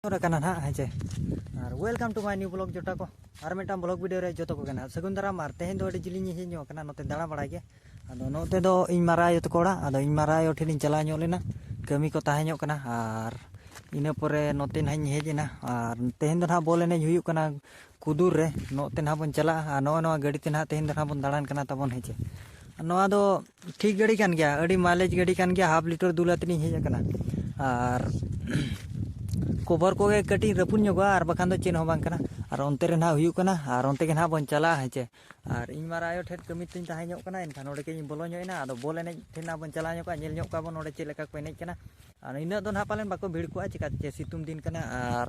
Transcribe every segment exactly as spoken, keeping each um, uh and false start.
ᱨᱮ ᱠᱟᱱᱟ ᱱᱟᱦᱟᱜ, ᱦᱮᱸ ᱪᱮ? ᱟᱨ welcome to my new vlog ᱡᱚᱴᱟ ᱠᱚ᱾ ᱟᱨ ᱢᱤᱫᱴᱟᱝ vlog video ᱨᱮ ᱡᱚᱛᱚ ᱠᱚᱜᱮ ᱱᱟᱦᱟᱜ ᱥᱟᱹᱜᱩᱱ ᱫᱟᱨᱟᱢ᱾ ᱟᱨ ᱛᱮᱦᱮᱧ ᱫᱚ ᱟᱹᱰᱤ ᱡᱤᱞᱤᱧ ᱤᱧ ᱦᱮᱡ ᱧᱚᱜ ᱠᱟᱱᱟ ᱱᱚᱛᱮ ᱫᱟᱬᱟ ᱵᱟᱲᱟᱭ ᱜᱮ᱾ ᱟᱫᱚ ᱱᱚᱛᱮ ᱫᱚ ᱤᱧ ᱢᱟᱨᱟᱝ ᱟᱭᱳ ᱛᱟᱠᱚ ᱚᱲᱟᱜ, ᱟᱫᱚ ᱤᱧ ᱢᱟᱨᱟᱝ ᱟᱭᱳ ᱴᱷᱮᱱ ᱤᱧ ᱪᱟᱞᱟᱣ ᱧᱚᱜ ᱞᱮᱱᱟ, ᱠᱟᱹᱢᱤ ᱠᱚ ᱛᱟᱦᱮᱸ ᱧᱚᱜ ᱠᱟᱱᱟ᱾ ᱟᱨ ᱤᱱᱟᱹ ᱯᱚᱨᱮ ᱱᱚᱛᱮ ᱱᱟᱦᱟᱜ ᱤᱧ ᱦᱮᱡ ᱮᱱᱟ᱾ ᱟᱨ ᱛᱮᱦᱮᱧ ᱫᱚ ᱱᱟᱦᱟᱜ ᱵᱚᱞ ᱮᱱᱮᱡ ᱦᱩᱭᱩᱜ ᱠᱟᱱᱟ ᱠᱩᱫᱩᱨ ᱨᱮ, ᱱᱚᱛᱮ ᱱᱟᱦᱟᱜ ᱵᱚᱱ ᱪᱟᱞᱟᱜᱼᱟ᱾ ᱟᱨ ᱱᱚᱜᱼᱚᱭ ᱱᱚᱣᱟ ᱜᱟᱹᱰᱤ ᱛᱮ ᱱᱟᱦᱟᱜ ᱛᱮᱦᱮᱧ ᱫᱚ ᱱᱟᱦᱟᱜ ᱵᱚᱱ ᱫᱟᱬᱟᱱ ᱠᱟᱱᱟ ᱛᱟᱵᱚᱱ, ᱦᱮᱸ ᱪᱮ? ᱱᱚᱣᱟ ᱫᱚ ᱴᱷᱤᱠ ᱜᱟᱹᱰᱤ ᱠᱟᱱ ᱜᱮᱭᱟ, ᱟᱹᱰᱤ mileage ᱜᱟᱹᱰᱤ ᱠᱟᱱ ᱜᱮᱭᱟ, half litre ᱫᱩᱞ ᱟᱛᱮᱫ ᱤᱧ ᱦᱮᱡ ᱟᱠᱟᱱᱟ᱾ ᱟᱨ cover ᱠᱚᱜᱮ ᱠᱟᱹᱴᱤᱡ ᱨᱟᱹᱯᱩᱫ ᱧᱚᱜᱚᱜᱼᱟ, ᱟᱨ ᱵᱟᱠᱷᱟᱱ ᱫᱚ ᱪᱮᱫ ᱦᱚᱸ ᱵᱟᱝ ᱠᱟᱱᱟ᱾ ᱟᱨ ᱚᱱᱛᱮ ᱨᱮ ᱱᱟᱦᱟᱜ ᱦᱩᱭᱩᱜ ᱠᱟᱱᱟ, ᱟᱨ ᱚᱱᱛᱮ ᱜᱮ ᱱᱟᱦᱟᱜ ᱵᱚᱱ ᱪᱟᱞᱟᱜᱼᱟ, ᱦᱮᱸ ᱪᱮ? ᱟᱨ ᱤᱧ ᱢᱟᱨᱟᱝ ᱟᱭᱳ ᱴᱷᱮᱱ ᱠᱟᱹᱢᱤ ᱛᱤᱧ ᱛᱟᱦᱮᱸ ᱧᱚᱜ ᱠᱟᱱᱟ, ᱮᱱᱠᱷᱟᱱ ᱱᱚᱰᱮ ᱜᱮ ᱤᱧ ᱵᱚᱞᱚ ᱧᱚᱜ ᱮᱱᱟ᱾ ᱟᱫᱚ ᱵᱚᱞ ᱮᱱᱮᱡ ᱴᱷᱮᱱ ᱱᱟᱦᱟᱜ ᱵᱚᱱ ᱪᱟᱞᱟᱣ ᱧᱚᱜᱚᱜᱼᱟ, ᱧᱮᱞ ᱧᱚᱜ ᱠᱚᱣᱟ ᱵᱚᱱ ᱱᱚᱰᱮ ᱪᱮᱫ ᱞᱮᱠᱟ ᱠᱚ ᱮᱱᱮᱡ ᱠᱟᱱᱟ᱾ ᱟᱨ ᱤᱱᱟᱹᱜ ᱫᱚ ᱱᱟᱦᱟᱜ ᱯᱟᱞᱮᱱ ᱵᱟᱠᱚ ᱵᱷᱤᱲ ᱠᱚᱜᱼᱟ, ᱪᱮᱠᱟᱛᱮ ᱪᱮ ᱥᱤᱛᱩᱝ ᱫᱤᱱ ᱠᱟᱱᱟ᱾ ᱟᱨ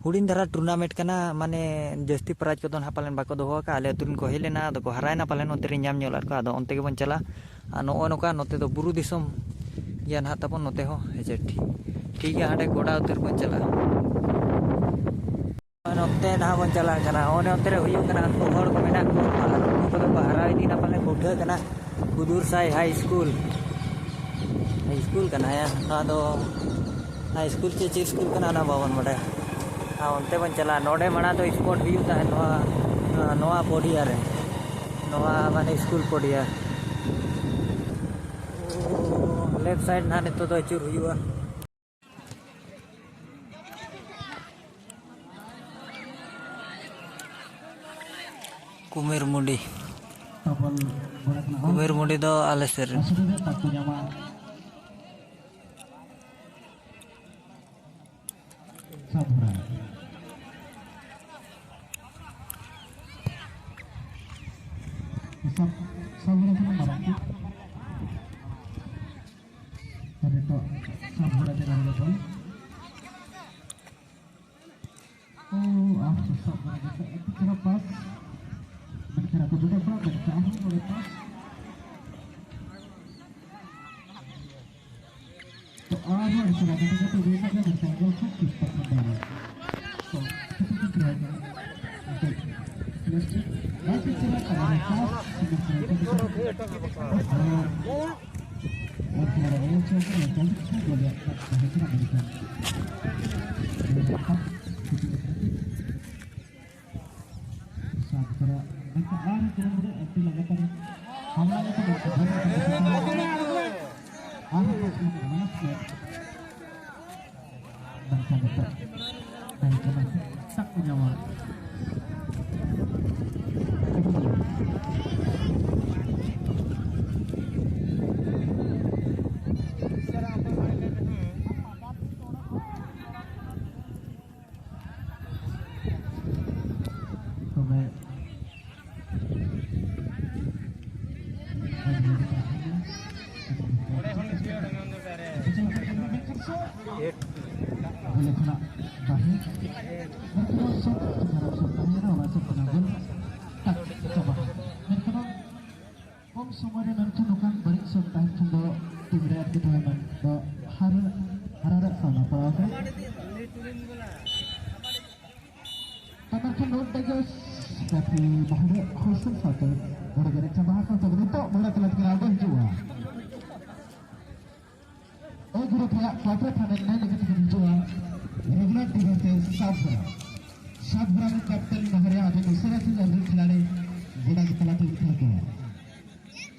ᱦᱩᱰᱤᱧ ᱫᱷᱟᱨᱟ tournament ᱠᱟᱱᱟ, ᱢᱟᱱᱮ ᱡᱟᱹᱥᱛᱤ prize ᱠᱚᱫᱚ ᱱᱟᱦᱟᱜ ᱯᱟᱞᱮᱱ ᱵᱟᱠᱚ ᱫᱚᱦᱚ ᱟᱠᱟᱫᱼᱟ᱾ ᱟᱞᱮ ᱟᱹᱛᱩ ᱨᱮᱱ ᱠᱚ ᱦᱮᱡ ᱞᱮᱱᱟ, ᱟᱫᱚ ᱠᱚ ᱦᱟᱨᱟᱭᱮᱱᱟ ᱯᱟᱞᱮᱱ, ᱚᱱᱛᱮ ᱨᱮ ᱧᱟᱢ ᱧᱚᱜ ᱞᱮᱫ ᱠᱚᱣᱟ᱾ ᱟᱫᱚ ᱚᱱᱛᱮ ᱜᱮᱵᱚᱱ ᱪᱟᱞᱟᱜᱼᱟ᱾ ᱟᱨ ᱱᱚᱜᱼᱚ ᱱᱚᱝᱠᱟ ᱱᱚᱛᱮ ᱫᱚ ᱵᱩᱨᱩ ᱫᱤᱥᱚᱢ ᱜᱮᱭᱟ ᱱᱟᱦᱟᱜ ᱛᱟᱵᱚᱱ ᱱᱚᱛᱮ ᱦᱚᱸ, ᱦᱮᱸ ᱪᱮ? ᱴᱷᱤᱠ, ᱴᱷᱤᱠ ᱜᱮᱭᱟ, ᱦᱟᱸᱰᱮ ᱜᱚᱰᱟ ᱩᱛᱟᱹᱨ ᱵᱚᱱ ᱪᱟᱞᱟᱜᱼᱟ᱾ ᱱᱚᱛᱮ ᱱᱟᱦᱟᱜ ᱵᱚᱱ ᱪᱟᱞᱟᱜ ᱠᱟᱱᱟ᱾ ᱚᱱᱮ ᱚᱱᱛᱮ ᱨᱮ ᱦᱩᱭᱩᱜ ᱠᱟᱱᱟ, ᱩᱱᱠᱩ ᱦᱚᱲ ᱠᱚ ᱢᱮᱱᱟᱜ ᱠᱚᱣᱟ, ᱟᱨ ᱩᱱᱠᱩ ᱠᱚᱫᱚ ᱠᱚ ᱦᱟᱨᱟ ᱤᱫᱤᱭᱮᱱᱟ ᱯᱟᱞᱮ, ᱠᱚ ᱩᱴᱷᱟᱹᱜ ᱠᱟᱱᱟ᱾ ᱠᱩᱫᱩᱨ ᱥᱟᱭ High School, High School ᱠᱟᱱᱟ᱾ ᱦᱮᱸ, ᱱᱚᱣᱟ ᱫᱚ High School ᱪᱮ ᱪᱮᱫ school ᱠᱟᱱᱟ, ᱚᱱᱟ ᱵᱟᱵᱚᱱ ᱵᱟᱰᱟᱭᱟ᱾ ᱟᱨ ᱚᱱᱛᱮ ᱵᱚᱱ ᱪᱟᱞᱟᱜᱼᱟ᱾ ᱱᱚᱰᱮ ᱢᱟᱲᱟᱝ ᱫᱚ sport ᱦᱩᱭᱩᱜ ᱛᱟᱦᱮᱸᱫ, ᱱᱚᱣᱟ, ᱱᱚᱣᱟ ᱯᱚᱰᱤᱭᱟ ᱨᱮ, ᱱᱚᱣᱟ ᱢᱟᱱᱮ school ᱯᱚᱰᱤᱭᱟ᱾ Left side ᱱᱟᱦᱟᱜ ᱱᱤᱛᱚᱜ ᱫᱚ ᱟᱹᱪᱩᱨ ᱦᱩᱭᱩᱜᱼᱟ᱾ ᱠᱩᱢᱤᱨ ᱢᱩᱰᱤ᱾ ᱛᱟᱯᱚᱞ ᱵᱚᱲᱮ ᱠᱷᱚᱱᱟᱜ ᱦᱚᱸ ᱠᱩᱢᱤᱨ ᱢᱩᱰᱤ ᱫᱚ ᱟᱞᱮ ᱥᱮᱫ ᱨᱮᱱ᱾ ᱟᱥᱩᱨ ᱨᱮ ᱛᱟᱠᱚ ᱧᱟᱢᱟ᱾ ᱥᱟᱵ ᱵᱷᱚᱨᱟ᱾ ᱥᱟᱵ, ᱥᱟᱵ ᱵᱷᱚᱨᱟ ᱠᱷᱚᱱᱟᱜ ᱢᱟᱨᱟᱝ᱾ ᱟᱨ ᱱᱤᱛᱚᱜ ᱥᱟᱵ ᱵᱷᱚᱨᱟ ᱡᱟᱭᱜᱟ ᱨᱮ ᱵᱚᱞ᱾ ᱳ, ᱟᱨ ᱥᱟᱵ ᱵᱟᱲᱟ ᱠᱟᱛᱮ ᱟᱹᱰᱤ ᱪᱮᱦᱨᱟ pass᱾ ᱢᱮᱱᱠᱷᱟᱱ ᱟᱠᱚ ᱡᱚᱛᱚ ᱠᱚ ᱢᱮᱱᱠᱷᱟᱱ ᱟᱨᱦᱚᱸ ᱱᱚᱰᱮ pass᱾ ᱛᱚ ᱟᱨᱦᱚᱸ ᱟᱹᱰᱤ ᱪᱮᱦᱨᱟ ᱠᱟᱛᱮ ᱠᱟᱛᱮ ᱜᱚᱞ ᱠᱟᱛᱮ ᱢᱮᱱᱠᱷᱟᱱ ᱜᱚᱞ ᱥᱮ ᱠᱤᱯᱟᱨ ᱠᱚ ᱫᱟᱲᱮ᱾ ᱛᱚ ᱠᱟᱹᱴᱤᱡ ᱠᱚ ᱠᱷᱮᱞᱟ ᱠᱟᱱᱟ᱾ ᱛᱚ next ᱟᱹᱰᱤ ᱪᱮᱦᱨᱟ ᱠᱟᱛᱮ pass᱾ ᱟᱨ ᱠᱷᱮᱞᱟ ᱨᱮ ᱜᱚᱞ ᱥᱮ ᱢᱮᱱᱠᱷᱟᱱ ᱜᱚᱞ ᱨᱮᱭᱟᱜ ᱠᱟᱛᱷᱟ ᱦᱩᱭᱩᱜ ᱠᱟᱱᱟ ᱢᱮᱱᱠᱷᱟᱱ ᱥᱟᱵ ᱠᱚᱨᱟᱣ ᱢᱮᱱᱠᱷᱟᱱ ᱟᱨ ᱦᱚᱸ ᱛᱩᱨᱟᱹᱢ ᱨᱮ ᱟᱹᱰᱤ ᱞᱟᱜᱟᱛᱟᱨ ᱦᱟᱢᱞᱟ ᱠᱟᱛᱮ ᱵᱚᱞ ᱠᱚ ᱵᱚᱞ ᱠᱚ ᱟᱨ ᱦᱚᱸ ᱠᱚ ᱨᱟᱱᱟᱯ ᱠᱮᱫ᱾ ᱢᱮᱱᱠᱷᱟᱱ ᱱᱤᱛᱚᱜ ᱛᱟᱦᱮᱸ ᱠᱟᱱᱟ ᱥᱟᱵ ᱠᱚ ᱧᱟᱢᱟ᱾ ᱛᱚᱵᱮ ᱵᱚᱞᱮ ᱠᱷᱚᱱᱟᱜ ᱵᱟᱦᱤᱨ ᱢᱮᱱᱠᱷᱟᱱ ᱥᱚᱴ ᱠᱷᱟᱨᱟᱯ ᱥᱚᱴ ᱛᱟᱦᱮᱸ ᱠᱟᱱᱟ, ᱚᱱᱟ ᱥᱚᱴ ᱠᱷᱚᱱᱟᱜ ᱜᱳᱞ ᱴᱟᱠ ᱪᱟᱵᱟ᱾ ᱢᱮᱱᱠᱷᱟᱱ ᱠᱚᱢ ᱥᱚᱢᱚᱭ ᱨᱮ ᱢᱮᱱᱠᱷᱟᱱ ᱱᱚᱝᱠᱟᱱ ᱵᱟᱹᱲᱤᱡ ᱥᱚᱴ ᱛᱟᱦᱮᱱ ᱠᱷᱟᱱ ᱫᱚ ᱴᱤᱢ ᱨᱮ ᱮᱴᱠᱮᱴᱚᱬᱮ ᱢᱮᱱ ᱫᱚ ᱦᱟᱨ ᱦᱟᱨᱟᱣ ᱨᱮᱭᱟᱜ ᱥᱟᱢᱱᱟ ᱯᱟᱲᱟᱣ ᱟᱠᱟᱱᱟ᱾ ᱛᱚ ᱢᱮᱱᱠᱷᱟᱱ ᱱᱚᱰᱮ ᱜᱮ ᱜᱟᱛᱮ ᱵᱟᱦᱨᱮ ᱦᱩᱭᱥᱮᱞ ᱥᱟᱶᱛᱮ ᱱᱚᱰᱮ ᱜᱮ ᱨᱮᱠᱷᱟ ᱢᱟᱦᱟ ᱥᱟᱶᱛᱮ ᱱᱤᱛᱚᱜ ᱢᱚᱦᱲᱟ ᱛᱟᱞᱟ ᱛᱮᱜᱮ ᱟᱬᱜᱚ ᱦᱤᱡᱩᱜᱼᱟ᱾ ᱮ ᱜᱨᱩᱯ ᱨᱮᱭᱟᱜ ᱠᱣᱟᱨᱴᱟᱨ ᱯᱷᱟᱭᱱᱟᱞ ᱱᱟᱭ ᱞᱮᱠᱟ ᱛᱮᱜᱮ ᱦᱤᱡᱩᱜᱼᱟ᱾ ᱨᱚᱜᱷᱩᱱᱟᱛᱷ ᱰᱤ ᱵᱷᱟᱨᱥᱮᱥ ᱥᱟᱵᱷᱨᱟ᱾ ᱥᱟᱵᱷᱨᱟ ᱨᱮᱱ ᱠᱮᱯᱴᱮᱱ ᱢᱟᱦᱨᱮ ᱟᱹᱰᱤ ᱩᱥᱟᱹᱨᱟ ᱥᱮ ᱡᱟᱹᱨᱩᱲ ᱠᱷᱤᱞᱟᱲᱤ ᱜᱚᱰᱟ ᱛᱟᱞᱟ ᱛᱮ ᱩᱛᱷᱟᱹᱨ ᱠᱚᱣᱟ᱾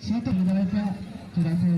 ᱥᱟᱶᱛᱮ ᱦᱩᱭ ᱫᱟᱲᱮᱭᱟᱜᱼᱟ, ᱪᱮᱫᱟᱜ ᱥᱮ